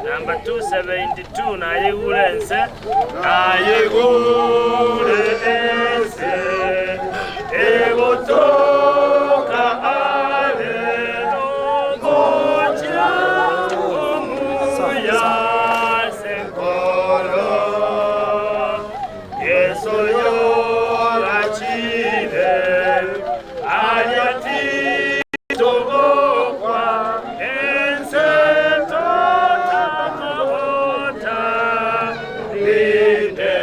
Number 272 nayeigure ense, nayeigure ense egotoka are gochia omuya ase enkoro. Yeso yorachire aria titogokwa ense totagota rinde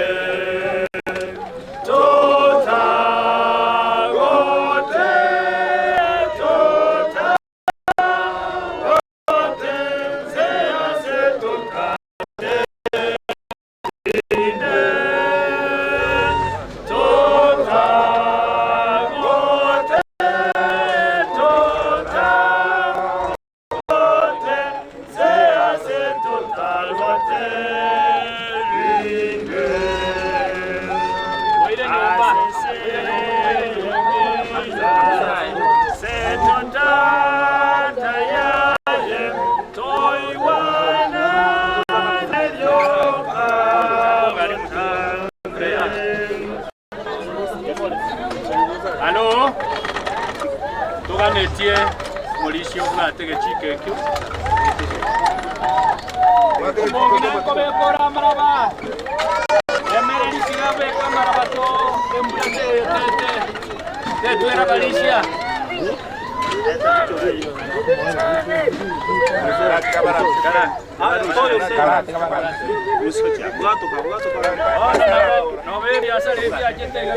totagote totagote ense ase totate Alo, toganetie omorisia obwate egechiko ekio. Omong'ina nkobeka ore amaraba, remereria tiga abeke amaraba to embura te- te- tetwera barisia. Nobe ebiasara ebi biachete iga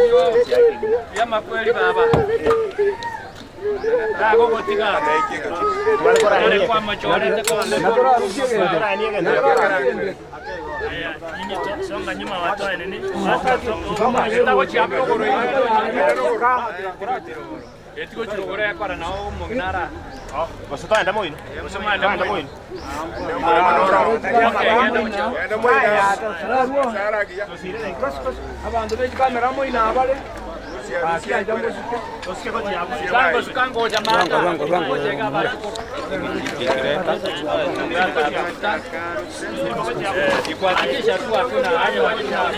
bi'amakweri baba. Tagogotiga. Ore kwamachorete Songa nyuma watoe nini? Etigo chirogoro ekora nao omong'ina ara. Gose togende moino. Gose mwende Togende moino. moino. Okay, genda gochia. Genda moino. Abanto be chikamera moino abare bakiancha mosike. Sukango sukango gocha mata. Gocha iga abachukuru. Kuhakikisha tu hakuna haja kusema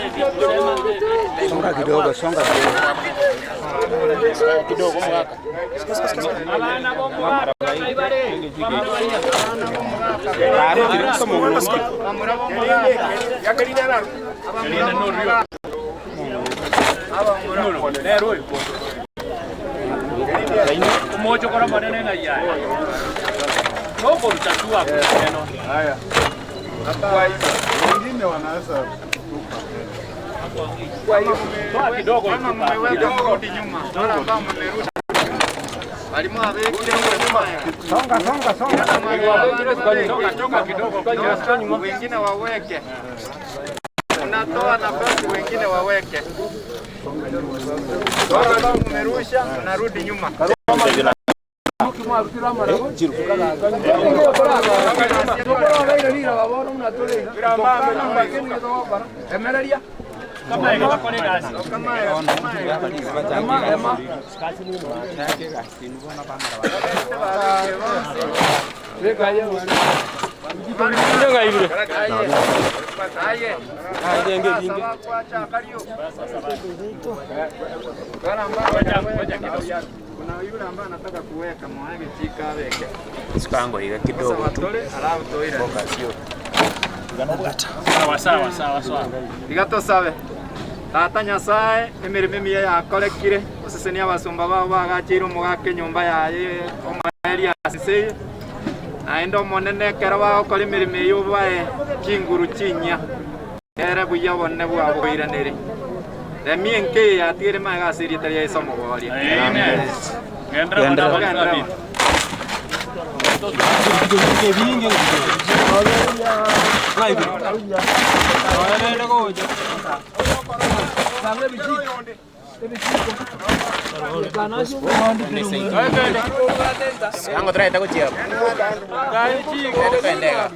Songa kidogo, songa kidogo. abana b'omwaka ibare omochokoro monene ng'ai aye nokoruta tu hakuna neno. Wengine wanaweza kutupa. Toa kidogo Kidogo. Songa, songa, songa. toka toka kidogo Wengine waweke, unatoa nafasi wengine waweke. Kama mmerusha, unarudi nyuma. Kuna yule ambaye anataka kuweka mwage chika aweke. Sipango iga kidogo tu. Alafu toira. Sawa sawa sawa sawa. Tiga tosabe. Tata Nyasaye, emeremo emiya yakorekire, osesenie abasomba bao bagacheire omogaka enyomba yaye omoerio ase ense eye. Naende Omonene ekero bagokora emeremo eye obae chinguru chinyia, ere buya obonene bwabo boiranere. Remia enka eye yatigaire magega ase erieta ria Yeso Omoboria. Amen. Genderera bono Genderera. David. Sipango turaeta gochia. Twendega.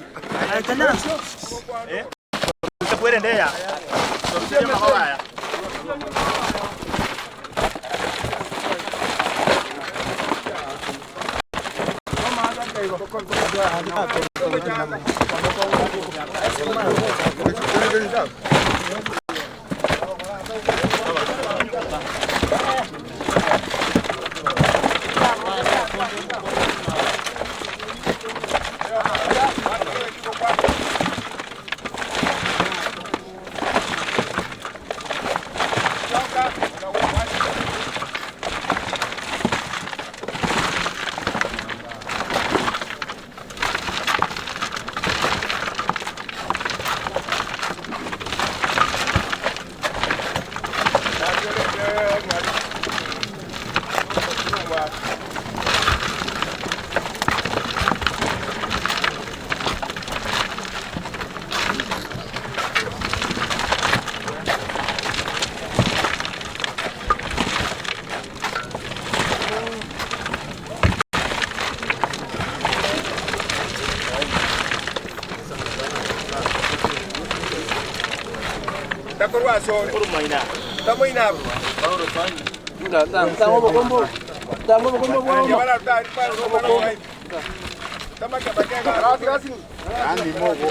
Yaani mogo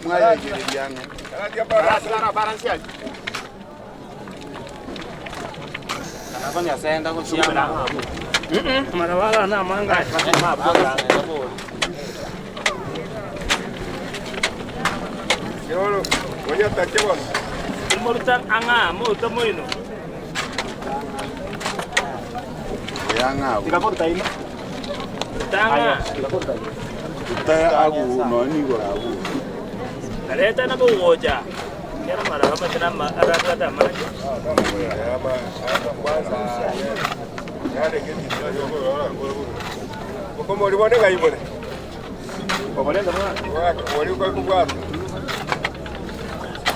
mwayegereriang'e yang'abo ta agu noni igoro agu Areta na bogoja. Kera mara kama tena arata maji.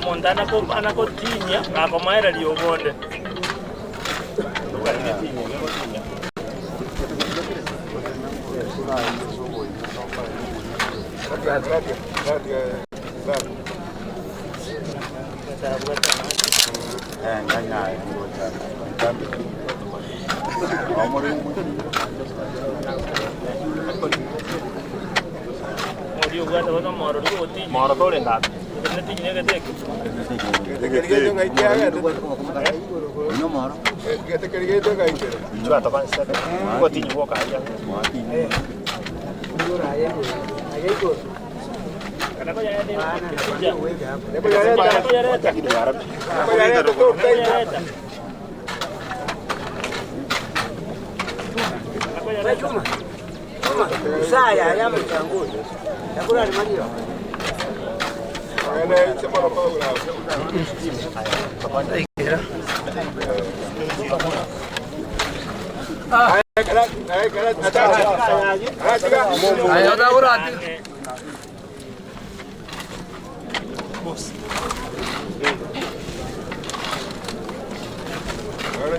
Omonto anakotinyia akomaereria obonde. nganyaye ngocha ntambe omore Mori obwate bono omoro rigotinyia. Moro tore ngapi? Netinyia egeteke. Chwa toka nsebe. Gotinyi woka aria. Kana koyareta. Koyareta.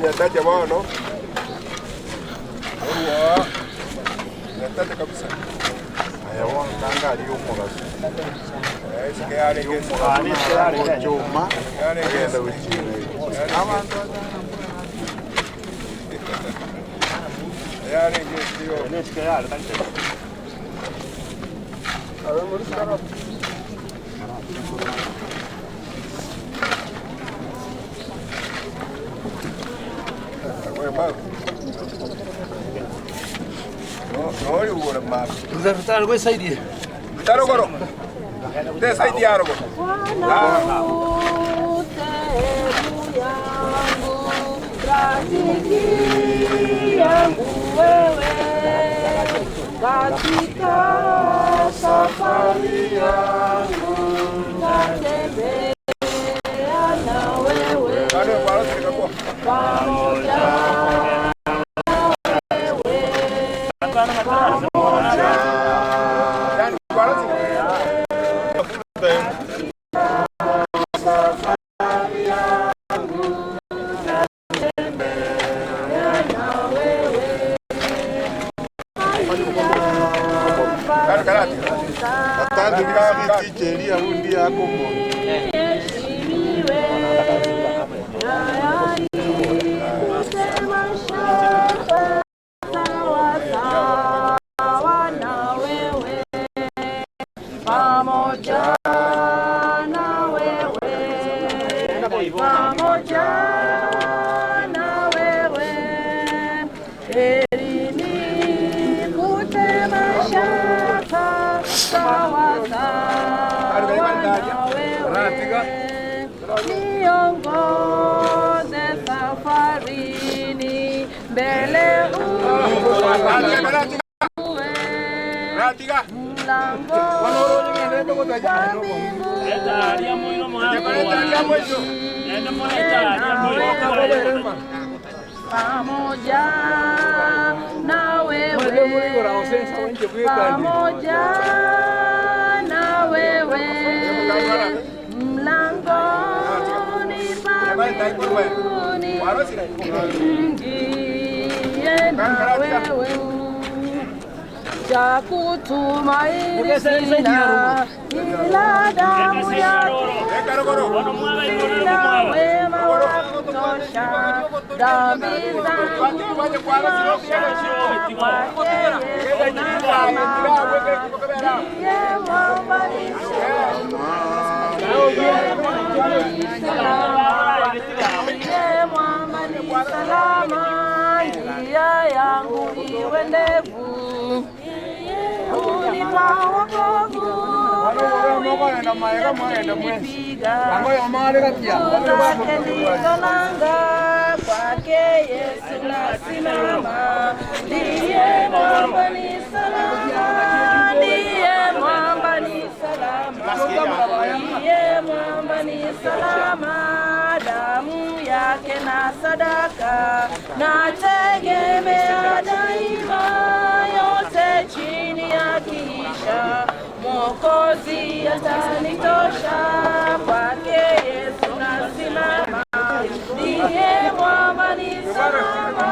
Nyasache bono. Orwa. Aya bono tanga aria omogaso. Aria omogaso nagochoma agenda gochina. Abanto Bwana u sehemu yangu, rafiki yangu wewe, katika safari yangu natembea na wewe pamoja Atandi ticha eria undi akomo. Niheshimiwe tayari kusema shaka sawa sawa na wewe, pamoja na wewe, pamoja na wewe, heri nikute mashaka sawa sawa na wewe, niongoze safarini mbele uwe mlangoni kwa mbinguni pamoja na wewe, pamoja na wewe, mlangoni pa mbinguni, ingie na wewe cha kutumaini sina ila damu yake sina wema wa kutosha, dhambi zangu kuosha, kwake Yesu nasimama, ndiye mwamba ni salama, ndiye mwamba ni salama, ndiye mwamba ni salama, njia yangu iwe ndefu unipa wokovu zake ndizo nanga, kwake Yesu nasimama, ndiye mwamba ni salama, ndiye mwamba ni salama, ndiye mwamba ni salama, damu yake na sadaka nategemea daima, yote chini ya kisha Mwokozi atanitosha, kwake Yesu nasimama, ndiye mwamba ni salama,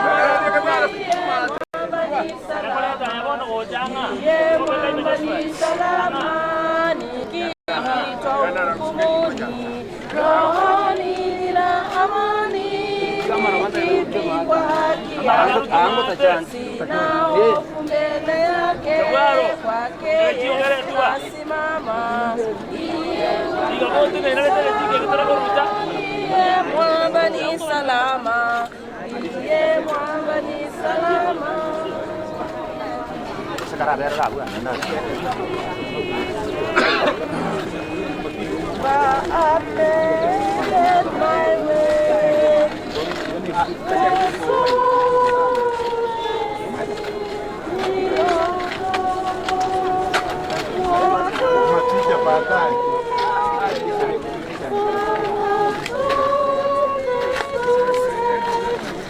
ndiye mwamba ni salama, ndiye mwamba ni salama, nikiitwa hukumuni, rohoni nina amani, nikipigwa haki yangu, sina hofu mbele yake, kwake Yesu nasimama, ndiye mwamba ni salama, ndiye mwamba ni salama. I made my way. Matija baadaye.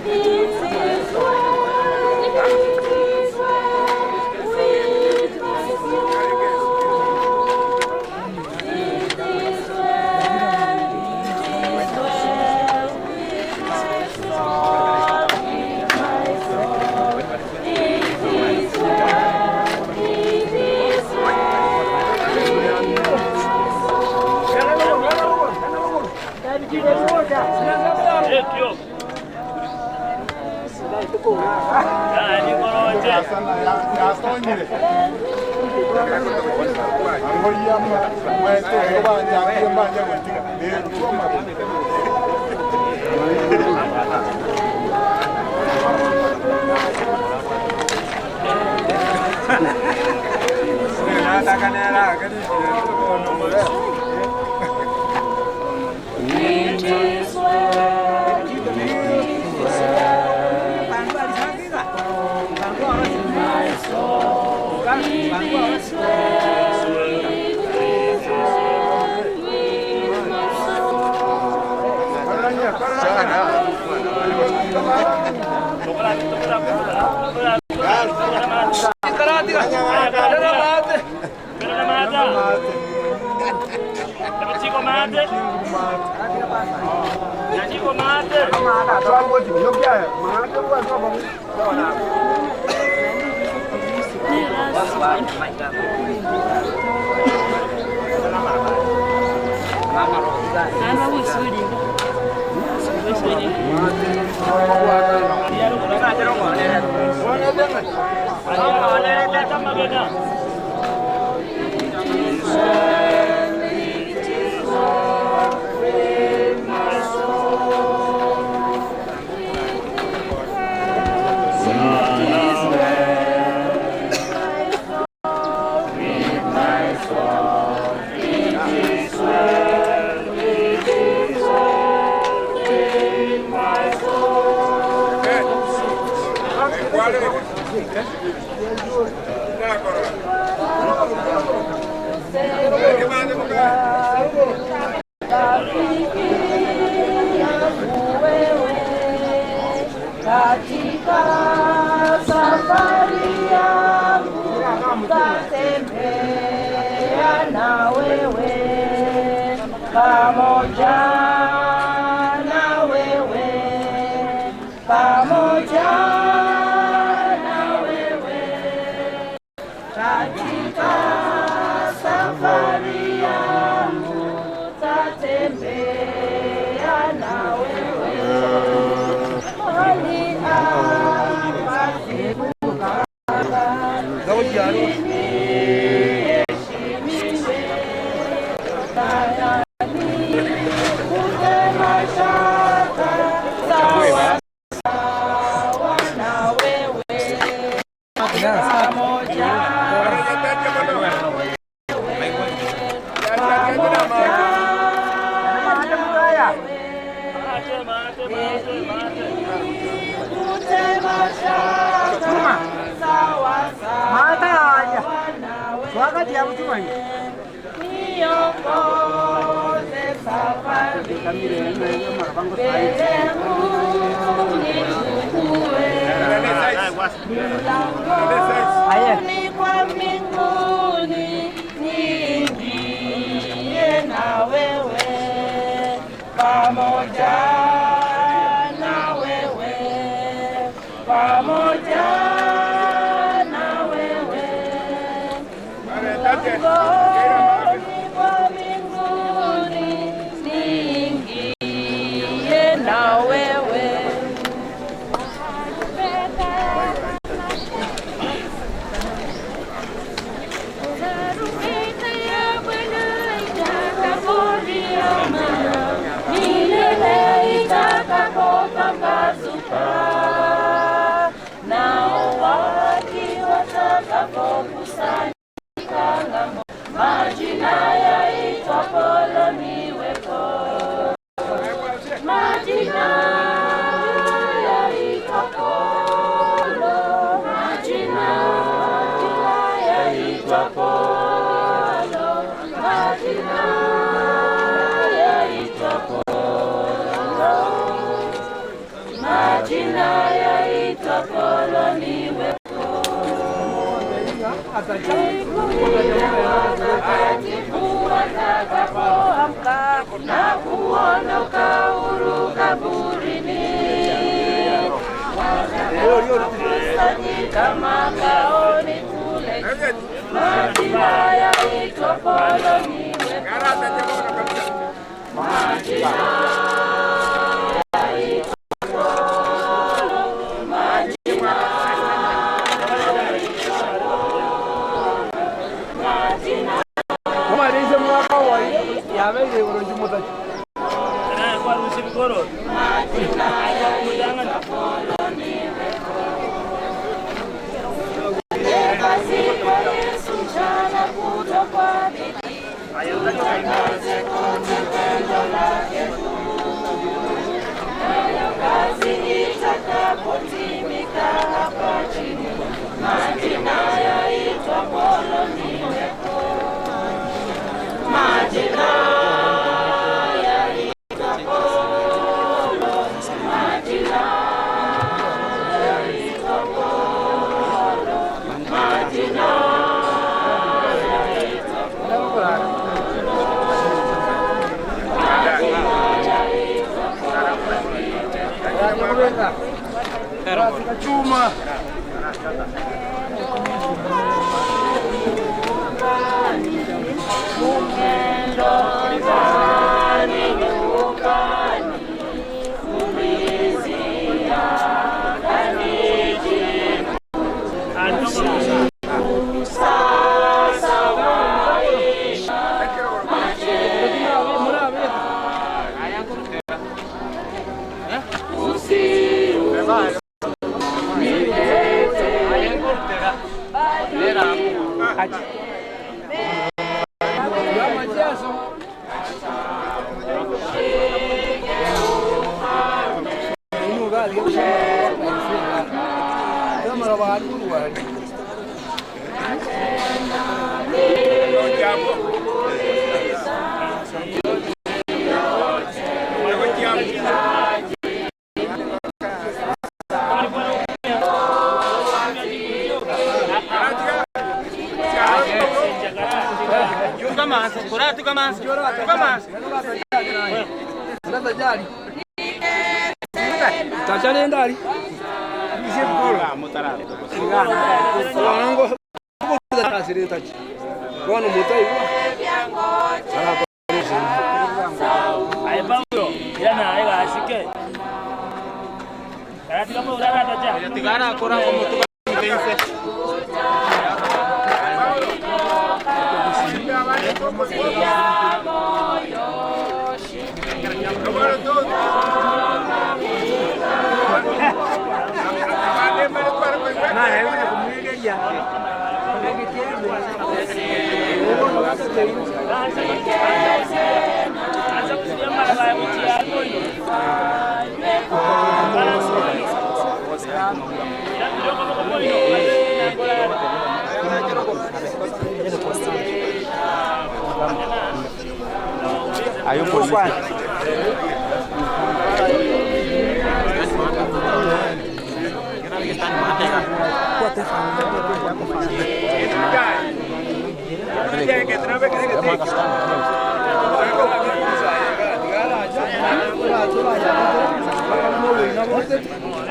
It is well, it is well with my soul. It is well, it is well with my soul. It is well, it is well with my Rafiki yangu wewe, katika safari yangu tatembea na wewe, pamoja na wewe, pamoja na wewe, katika safari yangu tatembea na wewe mahali hapa sikukaba, ili niheshimiwe, tayari kute mashaka, sawa sawa na wewe, pamoja na wewe, Niongoze safari mbele unichukue mlangoni kwa mbinguni niingie na wewe pamoja na wewe pamoja na wewe mlangoni kwa mbinguni niingie na wewe. Tarumbeta ya Bwana itakapolia, milele itakapopambazuka, nao waki watakapokusanyika ng'ambo, majina yaitwapo niwepo, majina yaitwapo, majina yaitwapo, majina yaitwapo, majina yaitwapo niwepo. Watakatifu watakapoamka na kuondoka huru kaburini, watakapokusanyika makaoni kule juu, majina yaitwapo niwepo, majina Yesu mchana kutwa kwa bidii, tutangaze kote pendo lake kuu. Nayo kazi itakapotimika hapa chini, majina yaitwapo niweko. Majina yaitwapo, majina yaitwapo, majina Chuma.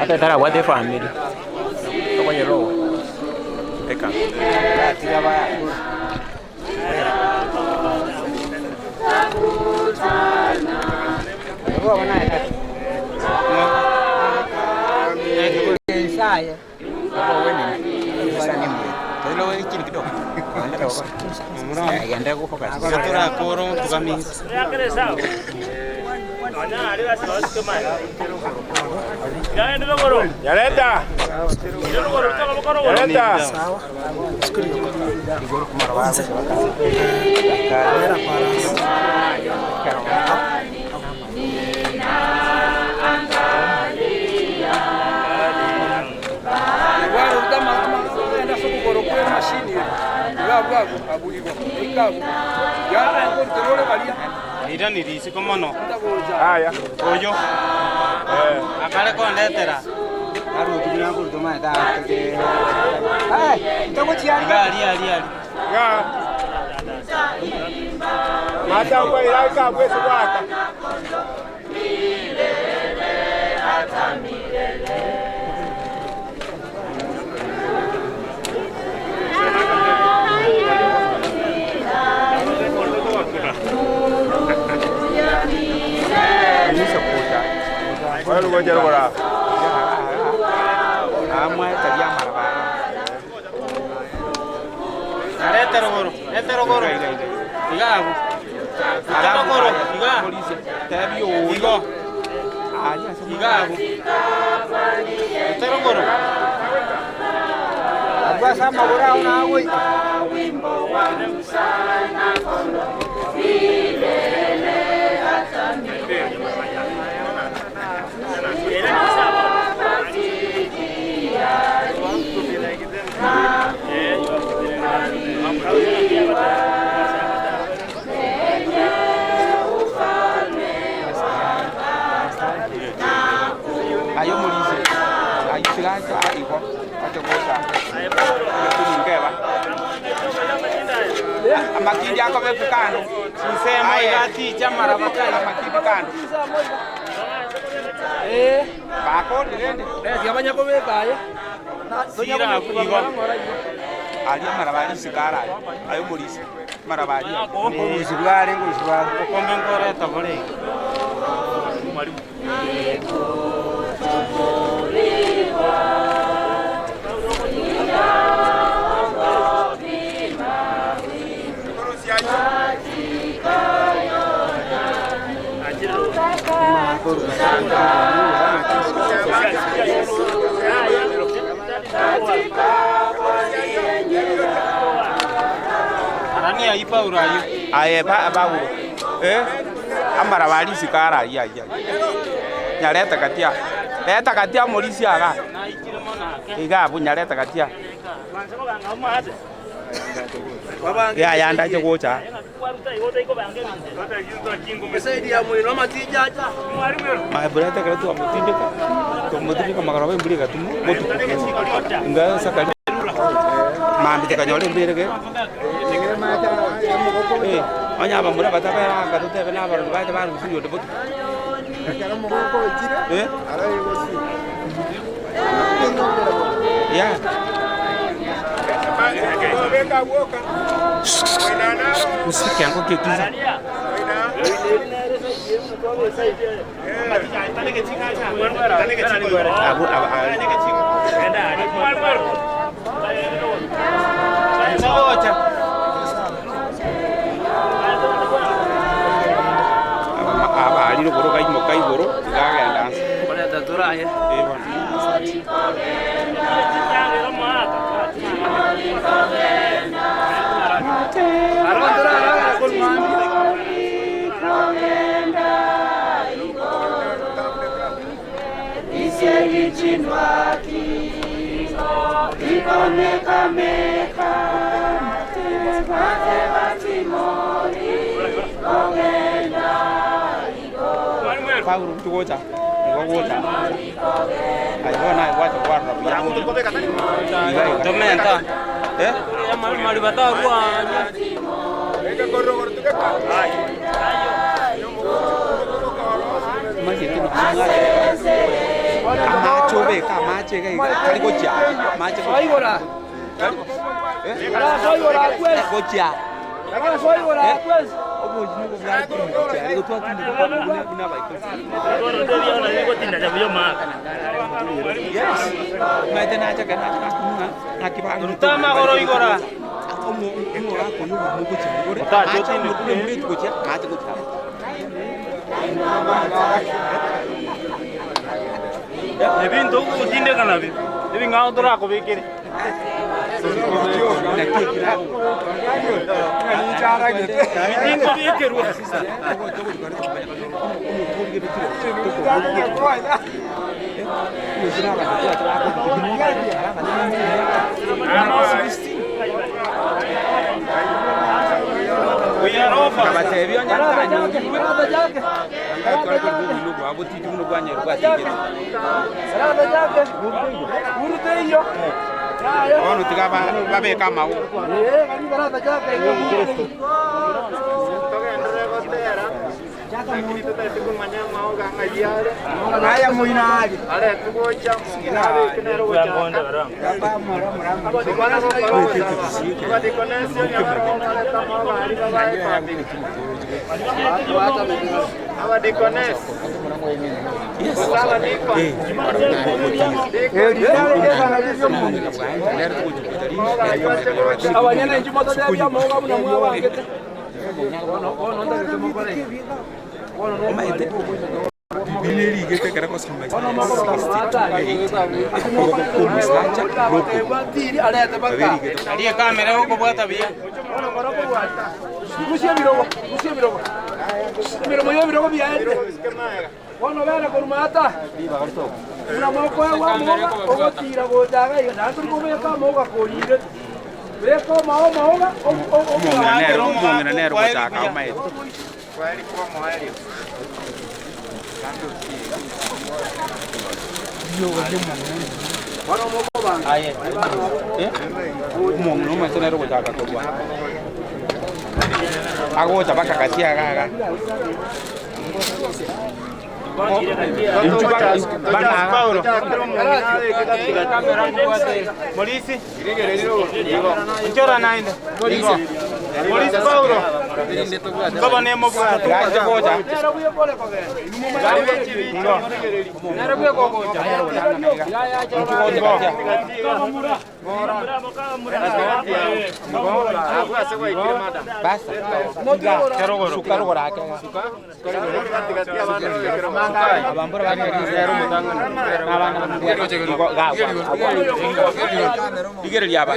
Ata tarabwate efamiri tokonyera ogo eka Yareta. Yareta. Ira ni risiko mono Haya. oyo akare kondetera ari ari ari Nga. Mata kwa ilaika kwesi kwaka. Wewe ngoja rora. Arete rogoro, rete rogoro. Iga agu. Abwo ase amagoro ao nagoika. Aye omorisia, ayio tiga ache igo, ache gocha eba. Amakindi akobekwa kando, Chinsemo iga atiche amaraba kando. Amakindi kando. Bakori rende. Sira abwo igo. Aria amaraba aria isiko are aye, aye omorisia, amaraba aria. Ngorusibwa are, ngorusibwa are. Obokombe nkoreta bore iga. Anania ayio Paulo ayio. Aye Paulo, eh, amaraba aria isiko are ayio ayio ayio. Nyareta gati aa, reta gati amorisia igaa, iga abwo nyareta gati aa. Yaya ndache gocha aa. Maebura ekero twamotindeka, twamotindeka magoroba embura egatuma botuko inga ase mambia tokanyora embura ere eh, onye abamura batabera anga totebe na abarori bache barusia oyonde botuko. Eh. Yeah. Gose ekeango ki'ekanisa. Abwo aba aba aria rogoro gaimoka igoro iga agenda nse. Eh bono. Paulo tigocha igo gocha aye bono aye gwacha kwarora buya iga iga Tomenta. eh Omanyete nonye mwateba amache obeke amache iga iga tari gochia amache gochia eh gochia obochi nigo bwatindeka gochia igo twatindeka buna buna abaikori. Yes, omanyete nacha ekero nacha nakumia ng'a naki Ruta amagoro igora. omogaka oyio obogima ogochia igoro Otache amache otindeke. omorwe omoreti gochia amache gochia Ebinto ogotindeka nabio, ebing'ao torakobekere. Naki ekio Tinkobekerwa. We are over. Nkabatebia onye ntanyonigwe, ngatwara korwa obogima bwabo botindi buna obwanyare bwatingete. Bono tiga babeke amagoko. Lakini totagete komanya amaoga ng'ai are. Aya moino aria. Aretwe gocha mong'ina abeke nere ogochaka. Tomana gokora ogosaba. Abadikonesi onye baroo barete amaoga aria babae efamiri. Abadikonesi. Gose abadikoni. Amaoga ayio ache gocha. Abanyene inchuo mototebia amauga buna mwabangete. Omanyete Bibilia erigete ekero egosoma Isaya 62:8, okoboko kw'omosacha nokobua. Nabo erigete. Rusia ebirogo, rusia ebirogo. Emeremo y'ebirogo biaerire. Bono bera korwa maata. Buna mokoegwa amauga, ogotiira gocha iga iga, naende tori kobeka amauga korire. Beka omao amauga, Omong'ina nere omong'ina nere ogochaka omanyete. Aye, eh, omong'ina omanyete nere ogochaka korwa agocha mpaka gati iga iga. Inchu mpaka mpaka Gacha gocha. Inchu gocha gatia. Basa. Suka rogoro ake. Abambura Rigereria aba.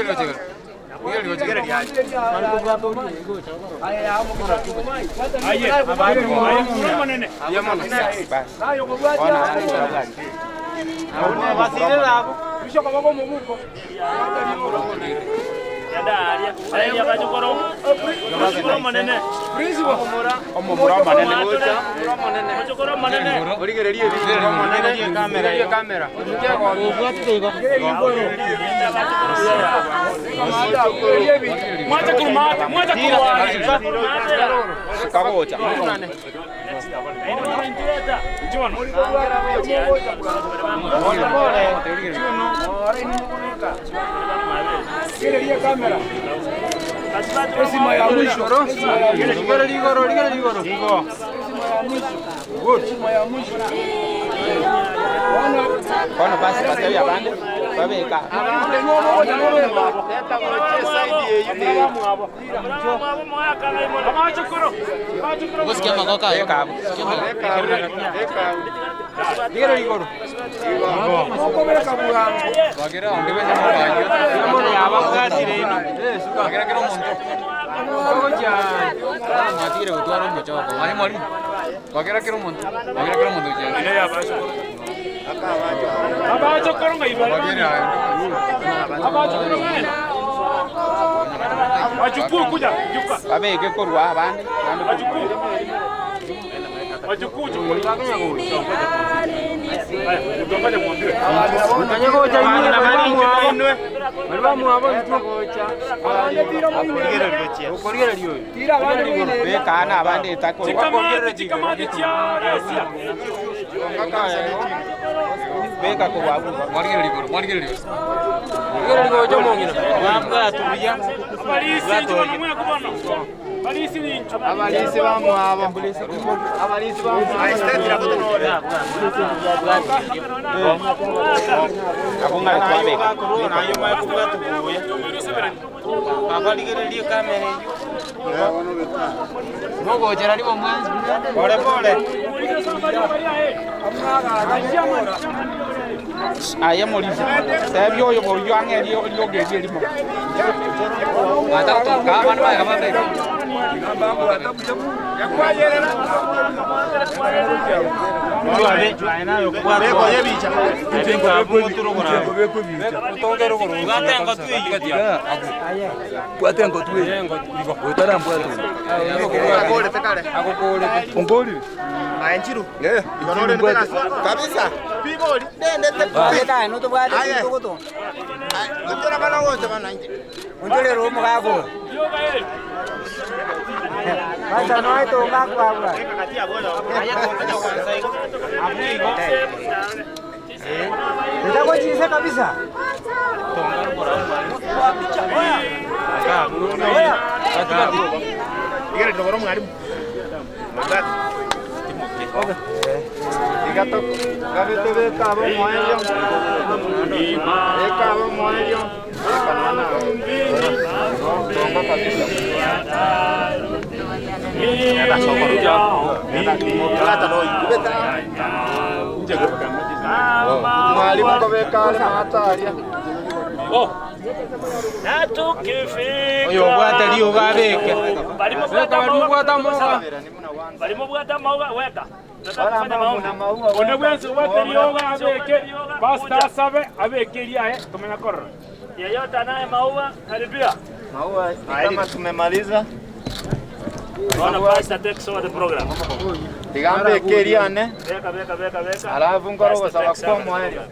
Omomura omonene. Suka gocha. Bono basi batebi abande babeka. Beka abwo. Babeke korwa abande naende korwa. Beka na abande etakorwa. Beka korwa abwo. Abalisi bamwabo. Abalisi Abwo ng'ai twabeka. Aye morisia, tebia oyo boyio ang'e riogi erio erimo. Mwalimu kobeka ale maataria. Na tukifika Oyo obwate rioga abeke. Barimo Beka bwata bari bwata moga. Barimo bwata mauga weka. Tunataka kufanya maombi. Onde bwensi obwate rioga abeke, pastor asabe abeke eriaye tomanya korora. Yeyote anaye maua karibia. Maua ni kama tumemaliza. Naona pastor takes over the program. Tigambe keriane. Weka weka weka weka. Alafu nkoro Pastor gosaba takes over kwa the mwerio. program.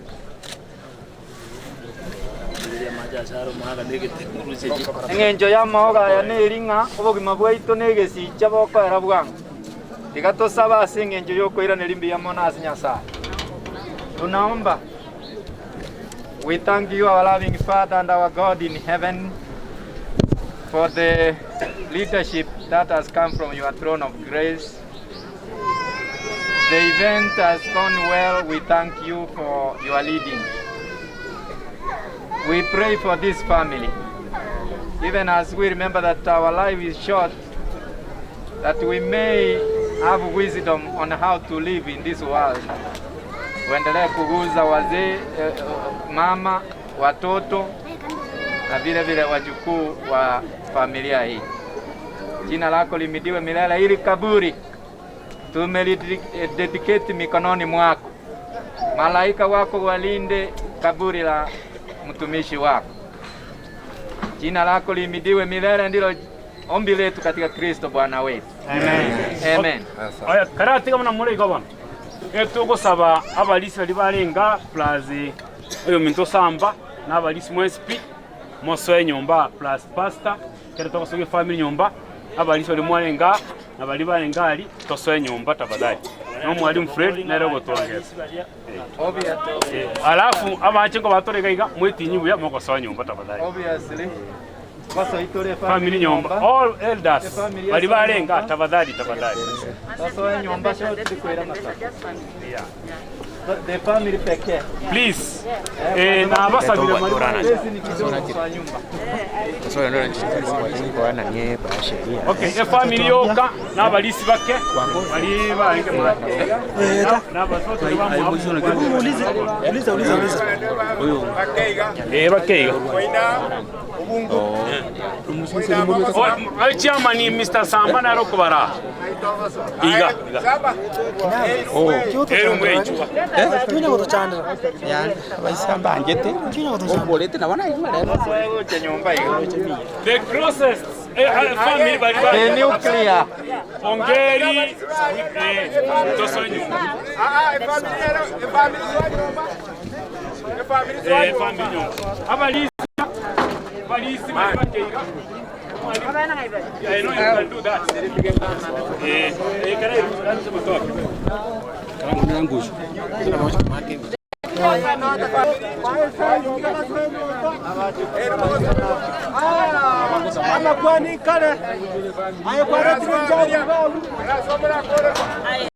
Eng'encho ya maoga aya na ering'a obogima bwaito na egesicha bokoera bwango. Tiga tosaba ase eng'encho ya okoiraneria mbuya mono ase Nyasaye. Tunaomba. We thank you, our loving Father and our God in heaven, for the leadership that has come from your throne of grace. The event has gone well. We thank you for your leading. We pray for this family. Even as we remember that our life is short, that we may have wisdom on how to live in this world. Uendelee kuguza wazee, mama, watoto na vile vile wajukuu wa familia hii. Jina lako limidiwe milele, ili kaburi tumelidedicate mikononi mwako. Malaika wako walinde kaburi la mtumishi wako. Jina lako limidiwe milele, ndilo ombi letu katika Kristo Bwana wetu. Amen. Amen. Oya, karatiga muna muri igo bono. Etugosaba abalisi bari barenga plus oyo minto samba n'abalisi mwesipi mosoe nyomba plus pastor kere togosoge family nyomba abalisi bari mwarenga na bari barenga ari tosoe nyomba tafadhali. No mwalimu Fred nere gotongeza. Obviously, Alafu abache ngo batorega iga mwetinyi buya mogosoa nyomba tafadhali. obviously. Basoitore Family nyomba all elders bari barenga tafadhali tafadhali. Basoe nyomba shote kwera masaka. The family pekee. Please. Na abasabire mwari Sisi ni kidogo kwa nyumba. Okay, efamily yoka n'abalisi bake bali barenge n'abasoto Uliza, uliza, uliza. bakeiga chairman Mr. Samba narokubara iga ero mwenjuwa Tunya gutochandira. Abaisamba obolete nabona Basoe nyumba hiyo. the closest family bali The nuclear. ongeri toso nyumba family nyumba abalisi balisi bali bakeiga. Yeah, I know you can do that. Can I talk? Amakwani kale. Ayo kwa retro.